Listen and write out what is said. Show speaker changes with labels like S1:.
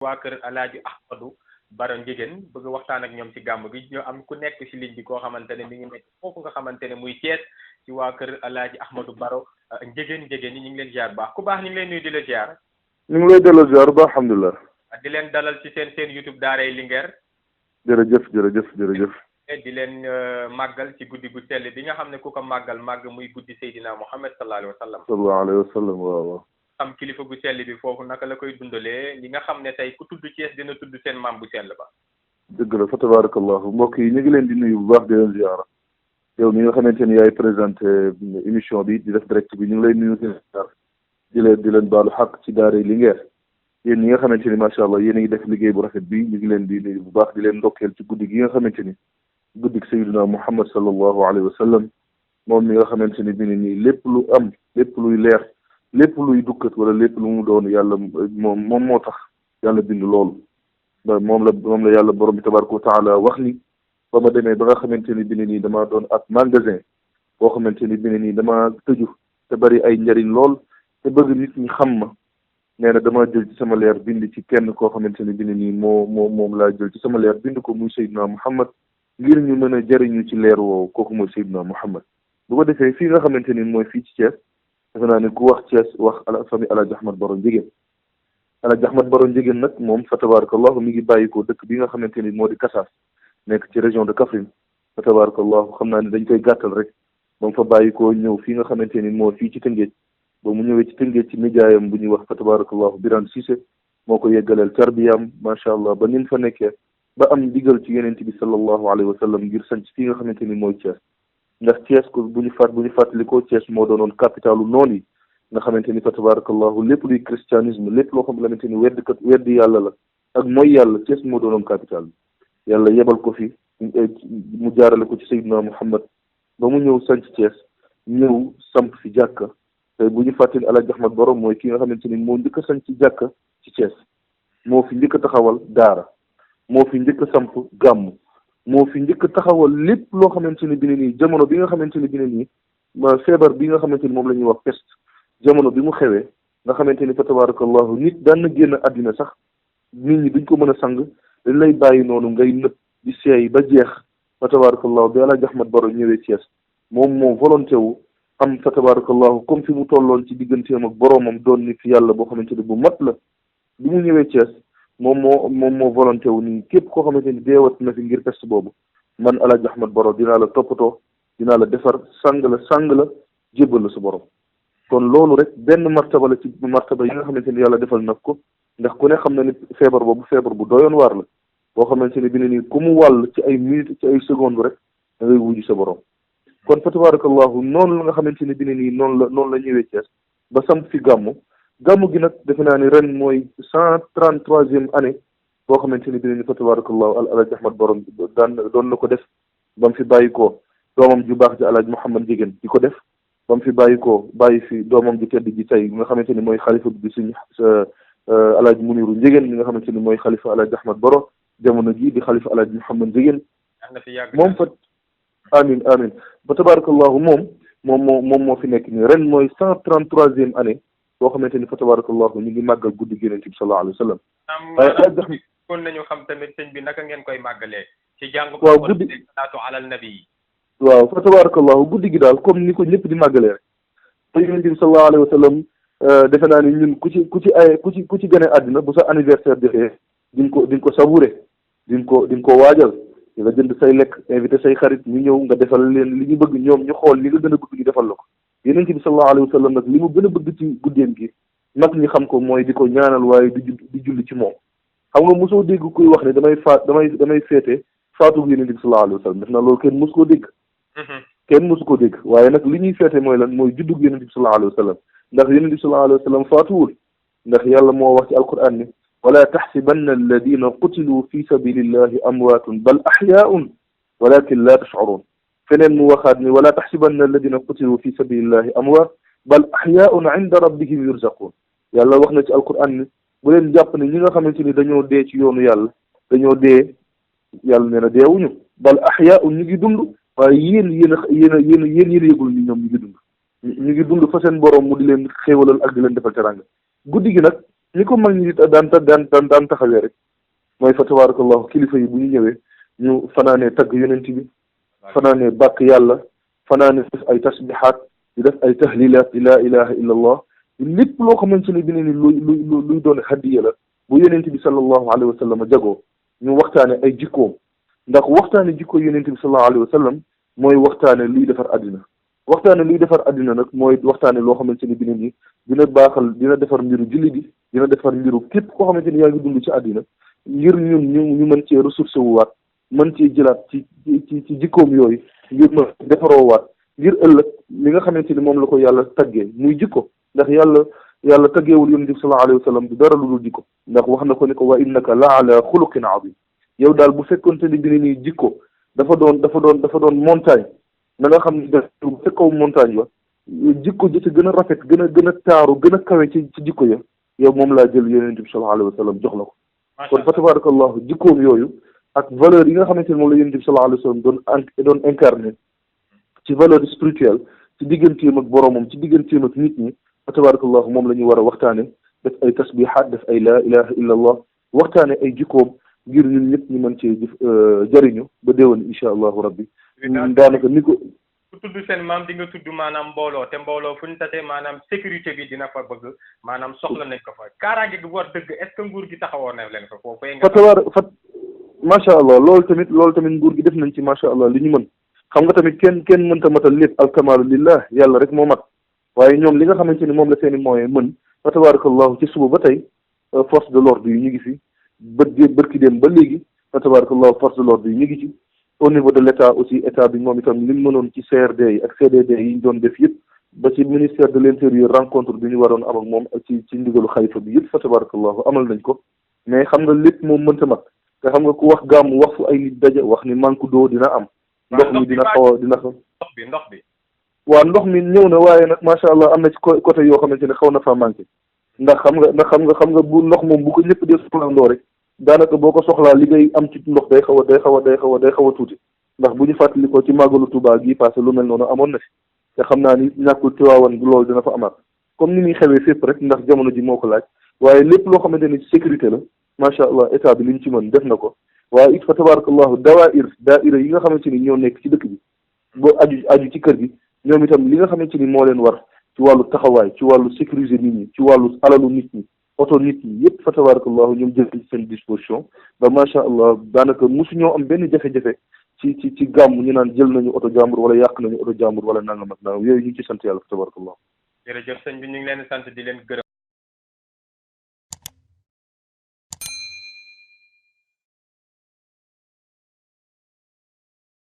S1: waa kër Alaaji Ahmadou Baro Ndiéguène bëgg waxtaan ak ñoom ci gàmm gi ñu am ku nekk ci ligne bi koo xamante ne mi ngi nekk foofu nga xamante ne muy Thiès ci waa kër Alaaji Ahmadou Baro Ndiéguène yi ñu ngi leen ziar baax ku baax ñu ngi leen nuyu di la ziar.
S2: ñu ngi lay delloo ziar ba alhamdulilah.
S1: di leen dalal ci seen YouTube daaray Linguère.
S2: jërëjëf.
S1: di leen màggal ci guddi gu sell bi nga xam ne ku ko màgg muy guddi Seydina Muhammad sallallahu alayhi wa sallam.
S2: waaw.
S1: am kilifa gu sell bi foofu naka la koy dundalee li nga xam ne tey ku tudd Thiès dina tudd seen maam bu sell ba.
S2: dëgg la fa tabarakallahu mbokk yi ñu ngi leen di nuyu bu baax di leen ziara yow mi nga xamante ni yaay présenté émission bi di def direct bi ñu ngi lay nuyu di leen baalu xaq ci daaray Linguère yéen ñi nga xamante ni macha allah yéen a ngi def liggéey bu rafet bi ñu ngi leen di nuyu bu baax di leen ndokkeel ci guddi gi nga xamante ni guddik Seydina Muhammad sallallahu alayhi wa sallam moom mi nga xamante ni bi ne nii lépp lu am lépp luy leer lépp luy dukkat wala lépp lu mu doon yàlla moom moo tax yàlla bind loolu moom la yàlla borom bi tabaraka wa taala wax ni ba ma demee ba nga xamante ni bi ne nii damaa doon ab magasin boo xamante ni bi ne nii damaa tëju te bari ay njariñ lool te bëgg nit ñi xam ma nee na damaa jël ci sama leer bind ci kenn koo xamante ni bi ne nii moom laa jël ci sama leer bind ko muy Seydina Muhammad ngir ñu mën a jariñu ci leer woowu kooku mooy Seydina Muhammad bu ko defee fii nga xamante ni mooy fii ci Thiès defe naa ne ku wax Thiès wax famille Alaaji Ahmad Baro Ndiéguène Alaaji Ahmad Baro Ndiéguène nag moom fa tabarakallahu mi ngi bàyyikoo dëkk bi nga xamante ni moo di Kassas nekk ci région de Kaffrine fa tabarakallahu xam naa ne dañ koy gàttal rek ba mu fa bàyyikoo ñëw fii nga xamante ni moo fii ci Tëngéej ba mu ñëwee ci Tëngéej ci nijaayam bu ñuy wax fa tabarakallahu Birane Cissé moo ko yeggaleel tarbiyam macha allah ba nin fa nekkee ba am digal ci yeneen bi sallallahu alayhi wa sallam ngir sanc fii nga xamante ni mooy Thiès ndax Thiès ko bu ñu fàttalikoo Thiès moo doonoon capitalu noonu yi nga xamante ni fa tabarakallahu lépp luy christianisme lépp loo xamante ni weddi yàlla la ak mooy yàlla Thiès moo doonoon capital bi yàlla yebal ko fi mu jaarale ko ci Seydina Muhammad ba mu ñëw sanc Thiès ñëw samp fi jàkka te bu ñu fàttali Alaaji Ahmad Baro mooy ki nga xamante ni moo njëkk a sanc jàkka ci Thiès moo fi njëkk a taxawal daara moo fi njëkk a samp gàmm moo fi njëkk a taxawal lépp loo xamante ni bi ne nii jamono bi nga xamante ni bi ne nii feebar bi nga xamante ni moom la ñuy wax peste jamono bi mu xewee nga xamante ni fa tabarakallahu nit daan na génn àddina sax nit ñi duñ ko mën a sang dañ lay bàyyi noonu ngay nëb di seey ba jeex fa tabarakallahu bi Alaaji Ahmad Baro ñëwee Thiès moom moo volonté wu am fa tabarakallahu comme fi mu tolloon ci digganteem ak boroomam doon nit fi yàlla boo xamante ni bu mat la bi mu ñëwee Thiès moom moo volonté wu nii képp koo xamante ni deewat na fi ngir peste boobu man Alaaji Ahmad Baro dinaa la toppatoo dinaa la defar sang la jébbal la sa borom kon loolu rek benn martaba la ci martaba yi nga xamante ni yàlla defal na ko ndax ku ne xam na ni feebar boobu feebar bu doyoon waar la boo xamante ni bi ne nii ku mu wàll ci ay minutes ci ay secondes rek da ngay wuju sa borom kon fa tabarakallahu noonu la nga xamante ni bi ne nii noonu la ñëwee Thiès ba samp fi gàmmu gi nag defe naa ni ren mooy 133e année boo xamante ni bi ne nii fa tabarakallahu Alaaji Ahmad Baro doon na ko def ba mu fi bàyyi ko doomam ju baax ji Alaaji Mouhamad Ndiéguène di ko def ba mu fi bàyyi fi doomam ji tedd ji tey nga xamante ni mooy xalifa bi suñ Alaaji Muniru Ndiéguène mi nga xamante ni mooy xalifa Alaaji Ahmad Baro jamono ji di xalifa Alaaji Mouhamad Ndiéguène moom fa amin ba tabarakallahu moom moo fi nekk nii ren mooy 133e année boo xamante ni fa tabarakallahu ñu ngi màggal guddi Yonent bi sallallahu alayhi wa sallam
S1: waaye kon nañu xam tamit sëñ bi naka ngeen koy màggalee ci jàng ko
S2: waaw guddi
S1: salaatu alal nabi
S2: waaw fa tabarakallahu guddi gi daal comme ni ko ñëpp di màggalee rek te Yonent bi sallallahu alayhi wa sallam defe naa ni ñun ku ci gën a àddina bu sa anniversaire defee di nga ko savourer di nga ko waajal di nga jënd say lekk invité say xarit ñu ñëw nga defal leen li ñu bëgg ñoom ñu xool li nga gën a bëgg ñu defal la ko Yonent bi sallallahu alayhi wa sallam nag li mu gën a bëgg ci guddeem gi nag ñi xam ko mooy di ko ñaanal waaye di julli ci moom xam nga mosoo dégg kuy wax ne damay féete faatu Yonent bi sallallahu alayhi wa sallam def na loolu kenn mosu koo dégg kenn mosu koo dégg waaye nag li ñuy féete mooy lan mooy juddug Yonent bi sallallahu alayhi wa sallam ndax Yonent bi sallallahu alayhi wa sallam faatuwul ndax yàlla moo wax ci alquran ni wala taxsibanna alladina qutilu fi sabilillahi amwaatun bal axyaun walakin la tashcuruun feneen mu waxaat ni wala taxsibanna alladina qutilu fi sabilillahi amwaat bal axyaun inda rabbihim yurzaquun yàlla wax na ci alquran ni bu leen jàpp ne ñi nga xamante ni dañoo dee ci yoonu yàlla dañoo dee yàlla nee na deewuñu bal axyaun ñu ngi dund waaye yéen yëgul ni ñoom ñu ngi dund fa seen borom mu di leen xéewalal ak di leen defal teranga guddi gi nag ni ko mag ñi daan taxawee rek mooy fa tabarakallahu kilifa yi bu ñu ñëwee ñu fanaanee tagg yonent bi fanaanee bàkk yàlla fanaanee def ay tasbihaat di def ay tahlilaat di laa ilaha illa allah lépp loo xamante ne bi ne ni luy doon hadiya la bu yonent bi sallallahu alayhi wa sallam jagoo ñu waxtaane ay jikkoom ndax waxtaane jikko yonent bi sallallahu alayhi wa sallam mooy waxtaane luy defar àddina waxtaane luy defar àddina nag mooy waxtaane loo xamante ni bi ne ni dina baaxal dina defar mbiru julli bi dina defar mbiru képp koo xamante ni yaa ngi dund ci àddina ngir ñun ñu mën cee ressource wu waat mën cee jëlaat ci jikkoom yooyu ngir mën defaroo waat ngir ëllëg li nga xamante ni moom la ko yàlla taggee muy jikko ndax yàlla taggeewul yonent bi sallallahu alayhi wa sallam du dara lu dul jikko ndax wax na ko ni ko wa innaka la ala xuluqin azim yow daal bu fekkonte ni bi ne nii jikko dafa doon montagne na nga xam ne bu fekkow montagne ba jikko ji ci gën a rafet gën a taaru gën a kawe ci jikko ya yow moom laa jël yonent bi sallallahu alayhi wa sallam jox la ko kon fa tabarakallahu jikkoom yooyu ak valeur yi nga xamante ne moom la yonent bi sallallahu alayhi wa sallam doon incarné ci valeur spirituelle ci digganteem ak boromam ci digganteem ak nit ñi fa tabarakallahu moom la ñu war a waxtaane def ay tasbihaat def ay laa ilaha illa allah waxtaane ay jikkoom ngir ñun ñëpp ñu mën cee jëriñu ba déwén incha allahu rabbi daanaka ni ko
S1: ku tudd seen maam di nga tudd maanaam mbooloo te mbooloo fu ñu tatee maanaam sécurité bi dina fa bëgg maanaam soxla nañ ko fa kaaraange gi war dëgg est ce que nguur gi taxawoon na leen fa foofu
S2: fa macha allah loolu tamit nguur gi def nañ ci macha allah li ñu mën xam nga tamit kenn mënta matal lépp alkamalu lillah yàlla rek moo mat waaye ñoom li nga xamante ni moom la seen i moyen mën fa tabarakallahu ci suba ba tey force de l'ordre yi ñu ngi fi bërki dem ba léegi fa tabarakallahu force de l'ordre yi ñu ngi ci au niveau de l' état aussi état bi moom itam li mu mënoon ci CRD yi ak CDD yi ñu doon def yëpp ba ci ministère de l' intérieur rencontre bi ñu waroon am ak moom ak ci ndigalu xalifa bi yëpp fa tabarakallahu amal nañ ko mais xam nga lépp moom mënta mat te xam nga ku wax gàmm wax fu ay nit daje wax ni manque d'eau dina am ndox mi dina xaw
S1: ndox bi
S2: waaw ndox mi ñëw na waaye nag macha allah am na ci côté yoo xamante ne xaw na faa manqué ndax xam nga bu ndox moom bu ko ñëpp dee soxlandoo rek daanaka boo ko soxlaa li ngay am ci ndox day xaw a tuuti ndax bu ñu fàttalikoo ci màggalu Tuubaa gi passé lu mel noonu amoon na fi te xam naa ni ñàkkul Tiwaawan loolu dina fa amaat comme ni muy xewee fépp rek ndax jamono ji moo ko laaj waaye lépp loo xamante ni sécurité la macha allah état bi li ñu ci mën def na ko waaye it fa tabarakallahu daaira yi nga xamante ni ñoo nekk ci dëkk bi boo aju ci kër gi ñoom itam li nga xamante ni moo leen war ci wàllu taxawaay ci wàllu sécuriser nit ñi ci wàllu alalu nit ñi oto nit ñi yëpp fa tabarakallahu ñoom jël ci seen disposition ba macha allah daanaka mosu ñoo am benn jafe-jafe ci gàmm ñu naan jël nañu oto jàmbur wala yàq nañu oto jàmbur wala nangam ak nangam yooyu ñu ngi ci sant yàlla fa tabarakallahu
S1: jërëjëf sëñ bi ñu ngi leen sant di leen gërëm